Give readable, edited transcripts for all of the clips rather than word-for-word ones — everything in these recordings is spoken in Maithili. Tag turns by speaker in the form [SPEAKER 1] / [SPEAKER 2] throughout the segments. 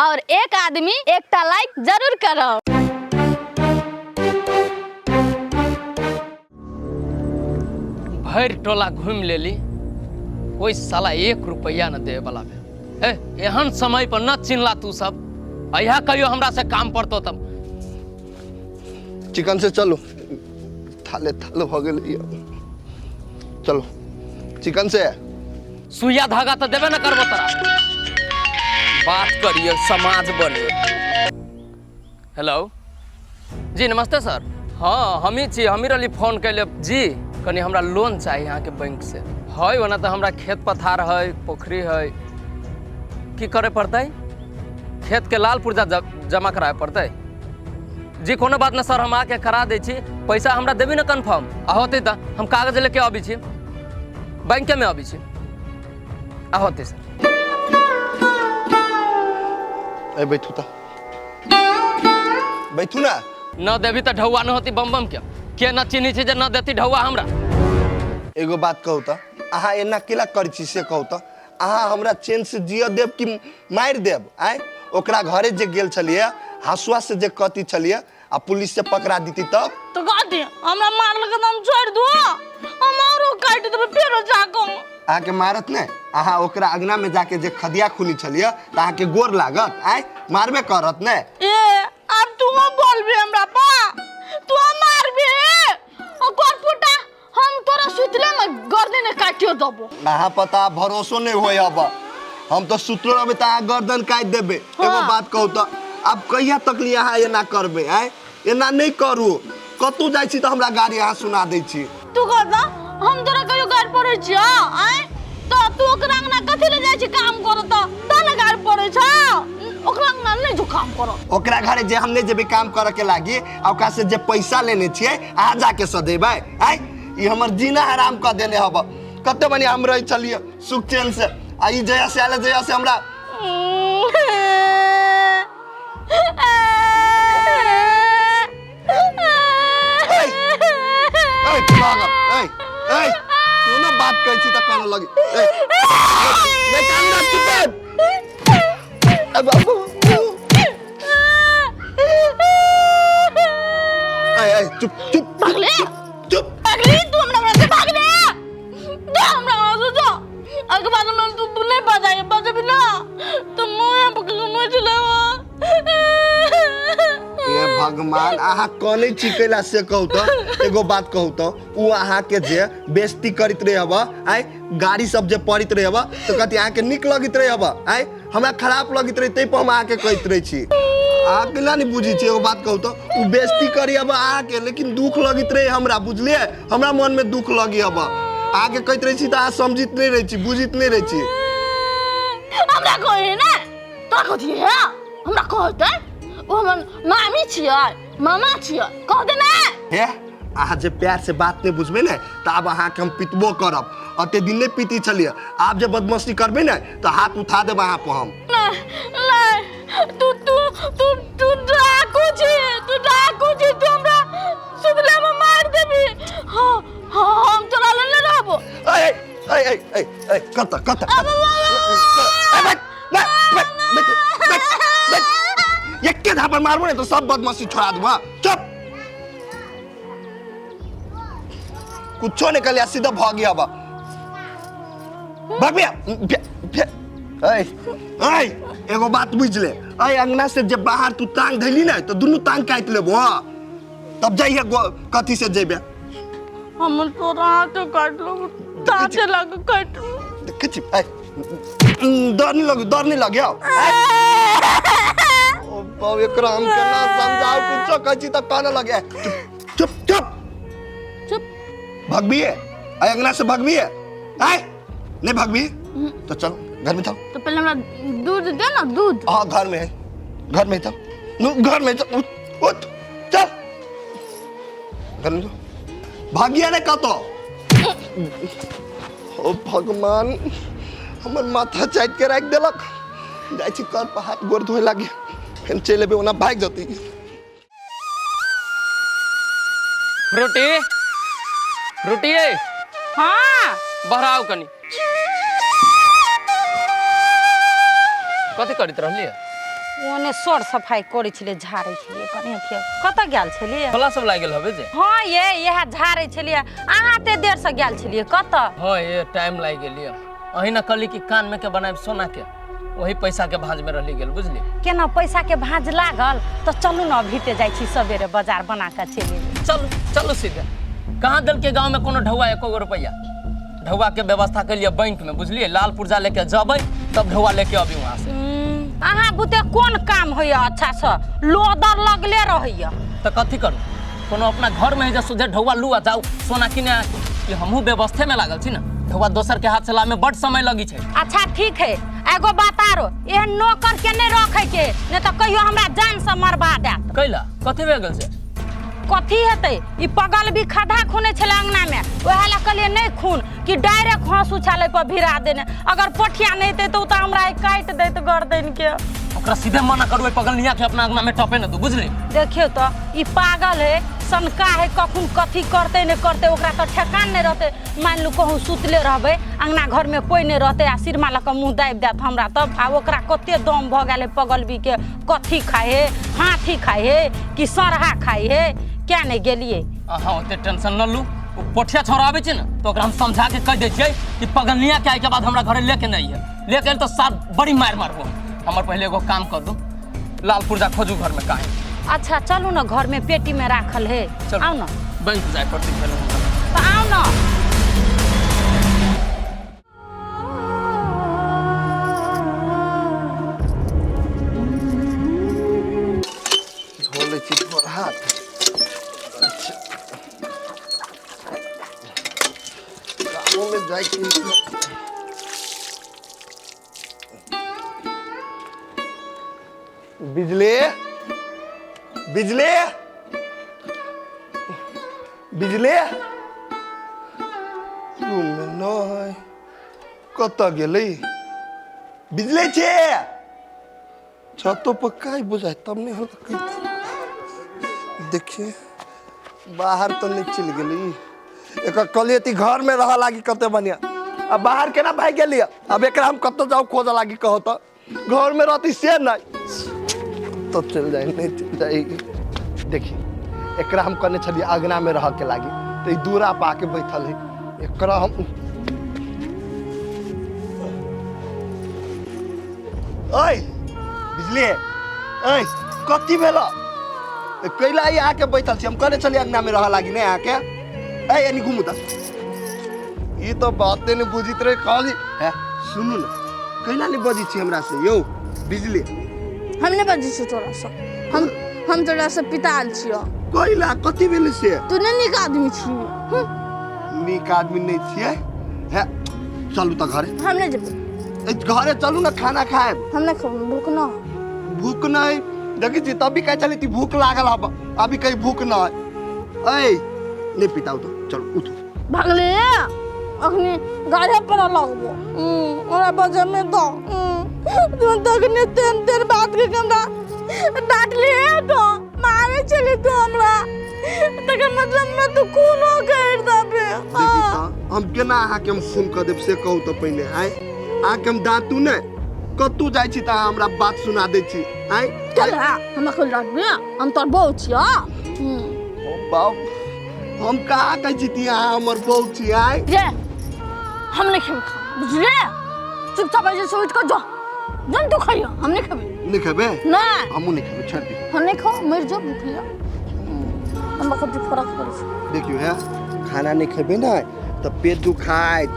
[SPEAKER 1] और एक आदमी एकटा लाइक जरूर करब।
[SPEAKER 2] भरि टोला घुमि लेली, कोई साला एक रुपैआ न देवे वाला भेल। ए एहन समय पर न चिन्हला तू सब, अहिया कहियो हमरा से काम पड़तो तब।
[SPEAKER 3] चिकन से चलो, थाले थाले हो गेल। चलो चिकन से।
[SPEAKER 2] सुइया धागा तो देबे न करबो तोरा। बात करिए समाज बने। हेलो जी नमस्ते सर। हाँ हमी छी, हमी रहली फोन कैले जी। कनी हमरा लोन चाही अहाँके बैंक से। है ओना तऽ हमरा खेत पथार है, पोखरी है, की करे पड़तै? खेत के लाल पुर्जा जमा कराए पड़तै जी। कोनो बात ना सर, हम आके करा दै छी। पैसा हमरा देबी ना कन्फर्म आ होतै तऽ हम कागज लेके अबै छी, बैंके में अबै छी आ होतै सर।
[SPEAKER 3] ए बैठू तऽ, बैठू ना।
[SPEAKER 2] न देबी तऽ ढौआ न होती बम बम के। के न चिन्है छै जे न देती ढौआ हमरा।
[SPEAKER 3] एगो बात कहू तऽ, अहाँ एना केला करै छी से कहू तऽ? अहाँ हमरा चैन से जिय देब कि मारि देब? आँय, ओकरा घरे जे गेल छलियै, हँसुआ से जे कथी छलियै, आ पुलिस से पकड़ा दीती तब?
[SPEAKER 4] तो कथी हमरा मारलक तऽ हम छोड़ि दू? हम औरो काटि देबै फेरो जाकऽ।
[SPEAKER 3] अहाँके मारत नहि, अहाँ ओकरा अगना में जाके जे खदिया खुनी छलियै तऽ अहाँके गोर लागत? आँय, मारबे करत ने।
[SPEAKER 4] ए आब तू बोलबी हमरा पा, तू मारबी ओ कोन पुटा? हम तोरा सुतले में गर्दन में काटियो देबो।
[SPEAKER 3] अहाँ पता भरोसो नहीं होय। अब हम तो सुतलो रहबै तऽ अहाँ गर्दन काटि देबै। एगो बात कहू तऽ, आब कहिया तक लिए अहाँ एना करबै? आँय, एना नहि करू। कतहु जाइ छी तऽ हमरा गाड़ी अहाँ सुना दै छी।
[SPEAKER 4] तू कह तऽ हम तोरा कहियो गारि पड़ै छियौ? आँय, तऽ तू ओकरा अंगना कथी ले जाइ छी काम करऽ? तऽ तऽ ने गारि पड़ै छौ। ओकरा अंगना नहि जो काम करऽ।
[SPEAKER 3] ओकरा घरे जे हम नहि जेबै काम करऽ के लागी, आ ओकरा से जे पैसा लेने छियै अहाँ जाके सदेबै? आँय, ई हमर जीना हराम कऽ देने हब। कते बढ़िया हम रहै छलियै सुख चैन से, आ ई जया से आयल, जया से हमरा। ऐ पागल, ऐ ऐ तू ना बात कहै छी तऽ कानऽ लगी। ऐ नहीं कान ना, चुप ए बाबू। ऐ ऐ चुप चुप।
[SPEAKER 4] भागले।
[SPEAKER 3] चुप।
[SPEAKER 4] भागली तू हमरा अंगना से, भागले जा हमरा अंगना से जा। अगे बाद में तू तू नहीं बजाई बजबी ना तो मुंह पकड़ के नोच लेबो।
[SPEAKER 3] हे भगवान, अहाँ कनै छी कैला से कहू तऽ? एगो बात कहू तऽ, उ अहाँके जे बेइज्जती करैत रहे हब, आँय, गाड़ी सब जे पड़ैत रहे हब, तऽ कथी अहाँके नीक लगैत रहे हब? आँय, हमरा खराब लगैत रहे, ताहि पर हम अहाँके कहैत रहै छी। अहाँ केना नहि बुझै छी? एगो बात कहू तऽ, उ बेइज्जती करी हब अहाँके, लेकिन दुख लगैत रहे हमरा, बुझलियै? हमरा मनमे दुख लगी हब। अहाँके कहैत रहै छी तऽ अहाँ समझित नहि रहै छी, बुझित नहि रहै छी।
[SPEAKER 4] हमरा कहे ने तोरा कथी है? हमरा कहते ओ हमर मामी छियै, मामा छियै, कह दे ने।
[SPEAKER 3] हे, अहाँ जे प्यार से बात नहीं बुझबै ने तऽ आब अहाँके हम पिटबो करब। अते दिन नहि पीटी छलियै, आब जे बदमाशी करबै ने तऽ हाथ उठा देब अहाँ पर हम।
[SPEAKER 4] नहीं, तू तू तू तू डाकू छी, तू डाकू छी, तू हमरा सुतले में मार देबी। हाँ हाँ, हम तोरा लग नहीं रहबो।
[SPEAKER 3] ऐ ऐ ऐ ऐ ऐ कत कत
[SPEAKER 4] अब
[SPEAKER 3] ऐ बैठ बैठ बैठ बैठ बैठ बैठ। एके झापड़ मारबो ने तो सब बदमाशी छोड़ा देबो। हाँ, चुप। कुछो नहीं कलिया, सीधा भाग गया। बा भाग भैया। ऐ ऐ एगो बात बुझ ले, ऐ अंगना से जे बाहर तू टांग धैली ने तो दुनू टांग काटि लेबो। हाँ, तब जाइए कथी से जेबे?
[SPEAKER 4] हमर तोरा हाथ काट लो, दांते लग काट लो।
[SPEAKER 3] देखै छी। ऐ डर नहीं लगे, डर नहीं लगे। ओ बाप, एकरा हम केना समझाउ? कुछो कहै छी तऽ कानऽ लगे। चुप चुप चुप
[SPEAKER 4] चुप।
[SPEAKER 3] भगबिए ऐ अंगना से? भगबिए? आय नहीं भगबी तो चल घर में चल।
[SPEAKER 4] तो पहले हमरा दूध दे ना, दूध।
[SPEAKER 3] हाँ, घर में है, घर में चल। नु, घर में चल। उठ उठ, चल घर में चल। भागिया ने कतो। ओ भगवान, हमर माथा चाटि के राखि देलक। जाइ छी कर पर हाथ गोर धोए लागे, फेर चलि एबै, ओना भागि जतै।
[SPEAKER 2] फ्रूटी, फ्रूटी ए।
[SPEAKER 4] हाँ।
[SPEAKER 2] बहराउ कनी। कथी करैत रहलियै?
[SPEAKER 5] ओने सर सफाइ करै छलियै, झाड़ै छलियै कनि। अथी कतऽ गेल छलियै?
[SPEAKER 2] खोला सब लागि गेल हबे जे।
[SPEAKER 5] हँ ये, इएह झाड़ै छलियै। अहाँ एते देरसँ गेल छलियै कतऽ?
[SPEAKER 2] हँ ये, टाइम लागि गेल ये। अही ने कहली कि कान में के बनायब सोना के, वही पैसा के भांज में रहली गेल, बुझली?
[SPEAKER 5] केना पैसा के भाँज लागल तऽ चलू ने, अभीते जाइ छी सवेरे बाजार बना कऽ चलि एबै।
[SPEAKER 2] चलू चलू सीधे। कहाँ देलकै गाँव में कोनो ढौआ एको गो रुपैआ? ढौआ के व्यवस्था के लिए बैंक में, बुझलिए? लाल पुर्जा लेके जबै तब ढौआ लेके अबी वहाँ से।
[SPEAKER 5] अहाँ बुते कोन काम होइया? अच्छा से लोदर लगले रहैया।
[SPEAKER 2] तऽ कथी करू? कोनो अपना घर में है जे सोझे ढौआ लू आ जाउ सोना किने? कि हमहूँ व्यवस्थे में लागल छी ने। ढौआ दोसर के हाथ से लामे बड समय लगी छै।
[SPEAKER 5] अच्छा ठीक है, एगो बात आरो, एहन नौकर के नहीं रखे के, नहीं तो कहियो हमरा जान से मरबा देत।
[SPEAKER 2] कैला, कथी भए गेल से?
[SPEAKER 5] कथी हेतै, ई पगल भी खधा खुने छलै अंगना में, ओएह ला कहलियै नहीं खून कि डायरेक्ट हंस उछाले पर भिरा देने। अगर पोठिया नहीं हेतै तऽ ओ तऽ हमरा काटि दैत गर्दन के।
[SPEAKER 2] ओकरा सीधे मना करू, ओहि पगलनिया के अपना अंगना में टपे न दू, बुझली?
[SPEAKER 5] देखियौ तऽ ई पागल है, सनका है, कखन कथी करतै नहि करतै ओकरा तऽ ठेकान नहि रहतै। मानि लू कहूँ सुतले रहबै, अंगना घरमे कोइ नहि रहतै आ सिरमा लऽ कऽ मुँह दाबि देत हमरा तब। आ ओकरा कते दम भऽ गेल है पगलबी के, कथी खाइ है, हाथी खाइ है कि सरहा खाइ है? क्या नहि गेलियै।
[SPEAKER 2] अहाँ ओते टेंशन न लू। ओ पोठिया छोड़ा आबै छै ने तऽ ओकरा हम समझा के कहि दै छियै कि पगलनिया के आइ के बाद हमरा घरे लेके नहीं है, लेके आयल तऽ साफ बड़ी मारि मारबो। हमर पहिले एगो काम कर दू, लाल पुर्जा खोजू घर में कहाँ है।
[SPEAKER 5] अच्छा चलू ने, घर में पेटी में राखल है।
[SPEAKER 2] चलू।
[SPEAKER 5] आउ ने।
[SPEAKER 2] बैंक जाय पड़तै फेर हमरा।
[SPEAKER 5] तऽ आउ ने।
[SPEAKER 3] धो लै छी तोहर हाथ। अच्छा, कामोमे जाइ छी। बिजली, बिजली, बिजली, रूममे नहि, कतऽ गेलै बिजली? छै छतो पर काहे बुझाय तब नहि हल्ला करितै। देखिए, बाहर तऽ नहि चलि गेलै। एकर कहलियै ती घरमे रहऽ लागी कते बढ़िआँ, आ बाहर केना भागि गेलियै? आब एकरा हम कतऽ जाउ खोजऽ लागी? कहू तऽ, घरमे रहती से नहि तो चलि जाइ, नहि चलि जाइ। देखी, एकरा हम कहने छलियै अगनामे रहऽके लागी तऽ ई दूरा पर आके बैठल है। एकरा हम ओइ बिजली, ओइ, कथी भेल? कैला ई आके बैठल छी? हम कहने छलियै अंगनामे रहऽ लागी नहि अहाँके? ए एनी घुमू तऽ। ई तऽ बाते नहि बुझित रहे। कहली है, सुनू ने, कैला नहि बजै छी हमरा से यौ बिजली?
[SPEAKER 4] हम नहि बजै छियौ तोरासँ। हम तोरासँ पिताल छियौ।
[SPEAKER 3] कैला, कथी भेलै से?
[SPEAKER 4] तू नहि नीक आदमी छी।
[SPEAKER 3] नीक आदमी नहि छियै है? चलू तऽ घरे।
[SPEAKER 4] हम नहि जेबै।
[SPEAKER 3] ए, घरे चलू ने, खाना खायब।
[SPEAKER 4] हम नहि खेबै, भूख न।
[SPEAKER 3] भूख नहि? देखै छी, तब भी कहै छली कि भूख लागल हब, अभी कहीं भूख नहि। ऐ नहि पिताउ तऽ चलू, उठू।
[SPEAKER 4] भागले, अखनी गाड़े पर लगबो। हमरा बजे में दो तू तखने तेन तेन बात के हमरा डांटली तो मारे चली तू हमरा, तकर मतलब मैं तू खूनो कर देबे।
[SPEAKER 3] देखी तऽ, हम केना अहाँके हम फोन कऽ देब से कहू तऽ पहिने। आँय, अहाँके हम डाँटू नहि? कतहु जाइ छी तऽ अहाँ हमरा बात सुना दै छी। आँय।
[SPEAKER 4] चल, हमरा कोई डांटबे? हम तोर बहू छियो।
[SPEAKER 3] ओ बाप, हम कहाँ कहै छी कि अहाँ हमर बहू छी? आँय।
[SPEAKER 4] ये हम नहीं खेबे खाना, बुझले? चुपचाप ऐसे से उठ कर जो जन तू खाइयो, हम नहीं खेबे।
[SPEAKER 3] नहि खेबै?
[SPEAKER 4] नहीं।
[SPEAKER 3] हमहूँ नहि खेबै, छोड़ि दियौ।
[SPEAKER 4] हम नहीं खाओ, मर जो भूखिया, हमरा कथी फरक पड़ै छै?
[SPEAKER 3] देखियौ हे, खाना नहि खेबै ने तऽ पेट दुखाइत,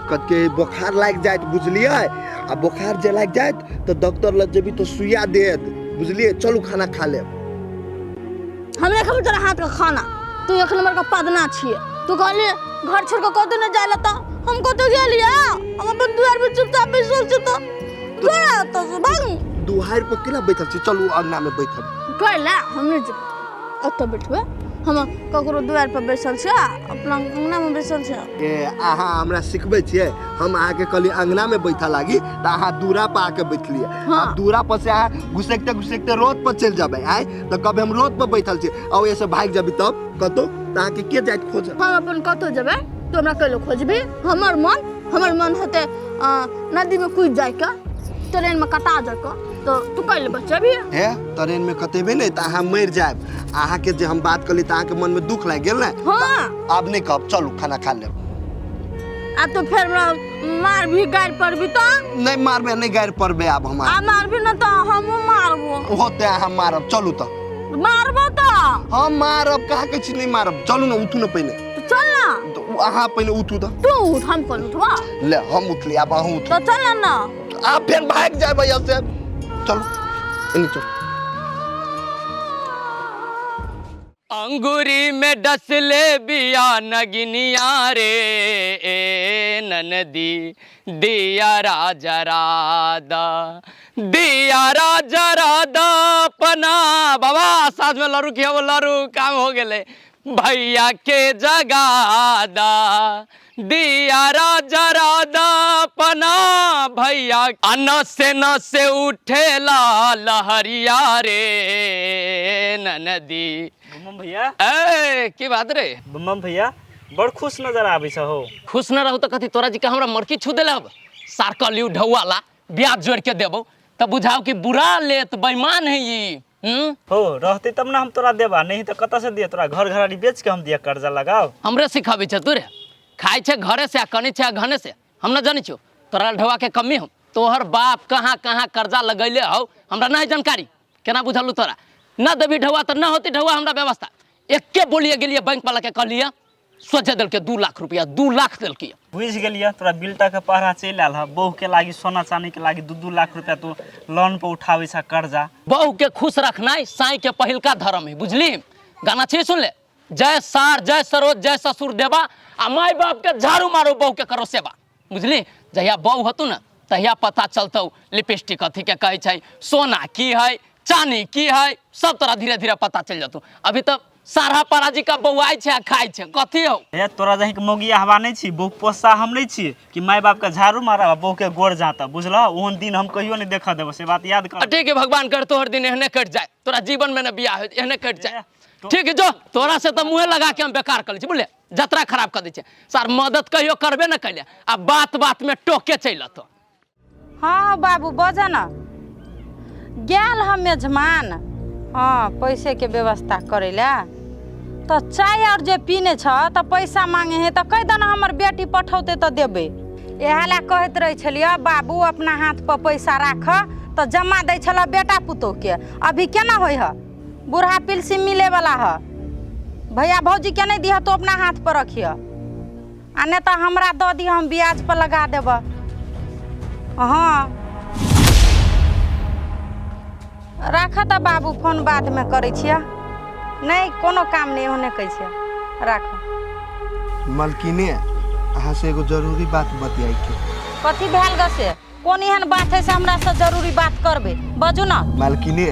[SPEAKER 3] कतके बोखार लागि जायत, बुझलियै? आ बोखार जे लागि जायत तऽ डॉक्टर लग जेबी तऽ सुइया देत, बुझलियै? चलू, खाना खा लेब।
[SPEAKER 4] हम नहीं खेबै तोरा हाथ का खाना। तू एक नंबर का पदना छियै। तू कहली घर छोड़ के कतौ नहीं जाय ला, तऽ हम कतौ गेलियै? हम अपन दुआर पर चुपचाप बैसल छी, तऽ तोरा एतऽ से भाग।
[SPEAKER 3] दुहारि पर केना बैठल छी? चलू, अंगना मे बैठब।
[SPEAKER 4] कैला? हम नहीं जेबै, ओतऽ बैठबै। हम ककरो दुआर पर बैसल छियै, अपना अंगना में बैसल छियै।
[SPEAKER 3] ए, अहाँ हमरा सिखबै छियै? हम अहाँके कहलियै अंगना मे बैठऽ लागी तऽ अहाँ दूरा पर आके बैठलियै।
[SPEAKER 4] हाँ।
[SPEAKER 3] आब दूरा पर से अहाँ घुसकते घुसकते रोड पर चलि जेबै। आँय, तऽ कहबै हम रोड पर बैठल छी आ ओहिसँ भागि जेबै तब कतौ तऽ अहाँके के जाइत खोजत?
[SPEAKER 4] हम अपन कतौ जेबै, तू हमरा कैलो खोजबी? हमर मन हेतै नदी में कूदि जाइके। ट्रेन में कटा जको तो तू कैले बचबी।
[SPEAKER 3] हे ट्रेन में कतेबे नहीं तऽ अहाँ मरि जायब। अहाँके जे हम बात कहली तऽ अहाँके मनमे दुख लागि गेल ने।
[SPEAKER 4] हाँ।
[SPEAKER 3] आब नहीं कहब, चलू खाना खा लेब।
[SPEAKER 4] आ तो फेर मार भी गारि पड़बी तो?
[SPEAKER 3] नहीं मारबे, नहीं गारि पड़बे आब हम।
[SPEAKER 4] आ मारबी न तो हमहूँ मारबो।
[SPEAKER 3] होते अहाँ मारब, चलू तऽ।
[SPEAKER 4] मारबो तो?
[SPEAKER 3] हम मारब, कहाँ कहै छी नहीं मारब। चलू ने, उठू ने पहिने।
[SPEAKER 4] तो चल ना।
[SPEAKER 3] अहाँ पहिने उठू तऽ।
[SPEAKER 4] तू उठ, हम कोन उठबा?
[SPEAKER 3] ले हम उठली, आब अहूँ उठू।
[SPEAKER 4] तो चल ना।
[SPEAKER 3] आप फेर भागि जायब यहाँ से। चलू एने चलू।
[SPEAKER 2] अंगूरी में डसले बिया नगिनिया रे ए ननदी, दिया राजा राधा, दिया राजा राधा पना। बाबा साथ में लड़ू किया, वो लड़ू काम हो गए भैया के जगादा, दिया राजा राधा पना भैया। अन से न से उठेला लहरिया रे ननदी।
[SPEAKER 6] बम भैया।
[SPEAKER 2] ए की बात रे?
[SPEAKER 6] बम भैया बड़ खुश नजर आबै छ हो।
[SPEAKER 2] खुश न रहू तो कथी तोरा जी के हमरा मरकी छू देले अब सार कलियू ढौआला ब्याज जोड़ के देबो तब बुझाओ कि बुरा लेत बेईमान है ई।
[SPEAKER 6] हो रहते तब ना हम तोरा देबा, नहीं तो कतऽ से दिए तोरा? घर घराड़ी बेच के हम दिया कर्जा लगाओ।
[SPEAKER 2] हमरे सिखाबै छ तू रे, खाइ छै घरे से आ कनै छै घने से। हम न जानै छियौ तोरा ढौआ के कमी हम। तोहर बाप कहाँ कहाँ कर्जा लगैले हौ हमरा नहीं जानकारी। केना बुझलू तोरा? न देबी ढौआ तऽ न होती ढौआ हमरा व्यवस्था। एके बोलिए गेलिए बैंक वाला के कहलिए सोचे देलकै 2 लाख रुपया, 2 लाख देलकै।
[SPEAKER 6] बुझि गेलिए तोरा बिलटा के पहरा चलि आयल ह। बहू के लागी सोना चानी के लागी 2-2 लाख रुपया तू लोन पर उठाबै छ कर्जा।
[SPEAKER 2] बहू के खुश रखनाइ साई के पहिलका धर्म है, बुझली? गाना छी सुन ले, जय सार जय सरोज जय ससुर देवा, आ माय बाप के झाड़ू मारो बहू के करो सेवा, बुझली? जहिया बहू होतू ना तहिया पता चलतौ लिपस्टिक अथी के कहै छै, सोना की है चानी की है, सब तोरा धीरे धीरे पता चलि जेतौ। अभी तऽ सारा पराजी का बौआइ छै आ खाइ छै कथी हौ।
[SPEAKER 6] हे तोरा जहीं के मौगिया हवा नहीं छी, बहू पोसा हम नहीं छी कि माय बाप के झाड़ू मारब बहू के गोर जाता, बुझल? ओहन दिन हम कहियो नहीं देखा देबो, से बात याद कर।
[SPEAKER 2] ठीक है भगवान कर तोहर दिन एहने कटि जाए, तोरा जीवन में न बियाह हो एहने कटि जाए। ठीक है जो तोरा से तो मुँहे लगा के हम बेकार कर लै छी, बुझले? जतरा खराब कर दै छै सार, मदद कहियो करबे न कैले आ बात बात में टोके चलि अतौ।
[SPEAKER 5] हाँ बाबू बज न गेल हम मेजमान। हाँ पैसे के व्यवस्था करे ला तो चाय और जे पीने छ तो पैसा मांगे है तो कह देना हमर बेटी पठौते तो देबे। इएह ला कहैत रहे छलियै बाबू अपना हाथ पर पैसा राख तो जमा दै छल बेटा पुतोह के। अभी केना होइ ह, बूढ़ा पिलसी मिले वाला ह, भैया भौजी के नहीं दिह तो अपना हाथ पर रखिह, आ नहीं तो हमरा दऽ दिह हम ब्याज पर लगा देब। हाँ राख तऽ बाबू फोन बाद में करै छियै, नहीं कोनो काम नहीं होने कहै छियै, राख।
[SPEAKER 3] मलकिने अहाँ से एगो जरूरी बात बतियाई के।
[SPEAKER 5] कथी भेल ग से? कोन एहन बात है से हमरा से जरूरी बात करबे? बजू ना।
[SPEAKER 3] मालकिने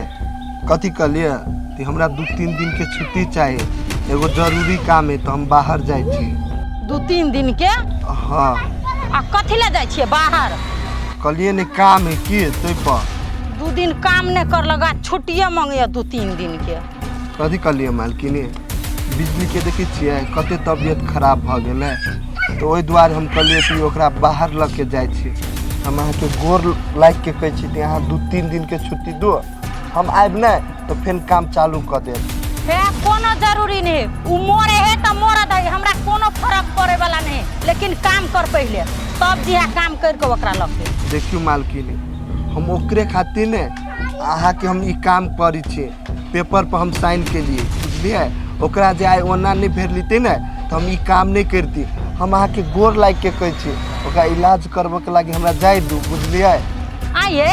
[SPEAKER 3] कथी कहलिए कि हमरा 2-3 दिन के छुट्टी चाहिए, एगो जरूरी काम है तो हम बाहर जाइ छी।
[SPEAKER 5] 2-3 दिन के?
[SPEAKER 3] हाँ।
[SPEAKER 5] आ कथी ले जाइ छियै बाहर?
[SPEAKER 3] कहलिए ने काम है की तै पर।
[SPEAKER 5] 2 दिन काम नहीं कर लगा छुट्टिए मांगे 2-3 दिन के।
[SPEAKER 3] कथी कहलिए मालकिने, बिजली के देखै छियै कते तबियत खराब भऽ गेलै तो ओहि दुआरे हम कहलिए कि ओकरा बाहर लऽ के जाइ छी। हम अहाँके गोर लागि के कहै छी कि अहाँ 2-3 दिन के छुट्टी दो, हम आबि नहि तो फेर काम चालू कऽ देब।
[SPEAKER 5] हे कोनो जरूरी नहीं, उ मोरे है तो मोरे दे, हमरा कोनो फर्क पड़े वाला नहीं, लेकिन काम कर पहले तब जिहा काम करके ओकरा लऽ के।
[SPEAKER 3] देखियौ मालकिने हम ओकरे खातिर ने अहाँके हम ई काम करै छियै, पेपर पर हम साइन केलिए बुझलियै। ओकरा जे आइ ओना नहि भेटलितै ने तऽ हम ई काम नहि करती। हम अहाँके गोर लागि के कहै छी ओकरा इलाज करबऽके लागि हमरा जाइ दू, बुझलियै?
[SPEAKER 5] आइए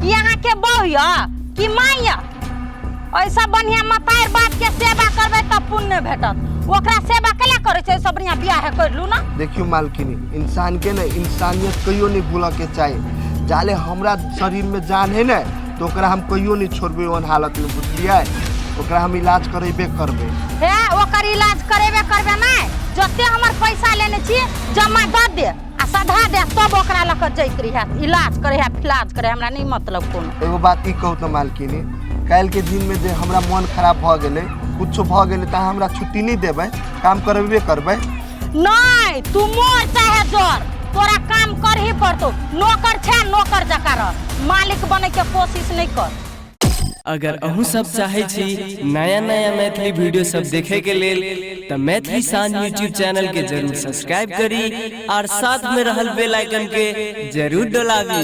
[SPEAKER 5] ई अहाँके बहू यऽ कि माय यऽ? ऐसा बढ़िया मतार बाप के सेवा करबै तब पुण्य भेटत, ओकरा सेवा केला करै छै? सब बढ़िया बियाह कर लू ना।
[SPEAKER 3] देखियौ मालकिनी इंसान के ने इंसानियत कहियो नहीं भूलऽ के चाही। जाले हमरा शरीर में जान है ने तो ओकरा हम कहियो नहीं छोड़बै ओहन हालत में, बुझलियै? ओकरा हम इलाज करेबे करबै।
[SPEAKER 5] हे ओकर इलाज करेबे करबै नहि, जते हमर पैसा लेने छी जमा दऽ दे आ सधा दे तब ओकरा लऽ कऽ जैत रहिहे इलाज करे है फिलाज करे, हमरा नहीं मतलब कोनो।
[SPEAKER 3] एगो बात ई कहू तऽ मालकिनी, काल्हि के दिन में जे हमरा मन खराब भऽ गेलै कुछो भऽ गेलै तऽ अहाँ हमरा छुट्टी नहीं देबै, काम करेबे करबै?
[SPEAKER 5] नहीं तू मोर चाहे जोर, तोरा काम करही पड़तो, नौकर छै नौकर जकाँ रह। मालिक बनै के कोशिश नहि कर।
[SPEAKER 7] अगर अहूँ सब चाहे छी नया नया मैथिली वीडियो सब देखे के लेल त मैथिली शान यूट्यूब चैनल के जरूर सब्सक्राइब करी और साथ में रहल बेल आइकन के जरूर डोलाबी।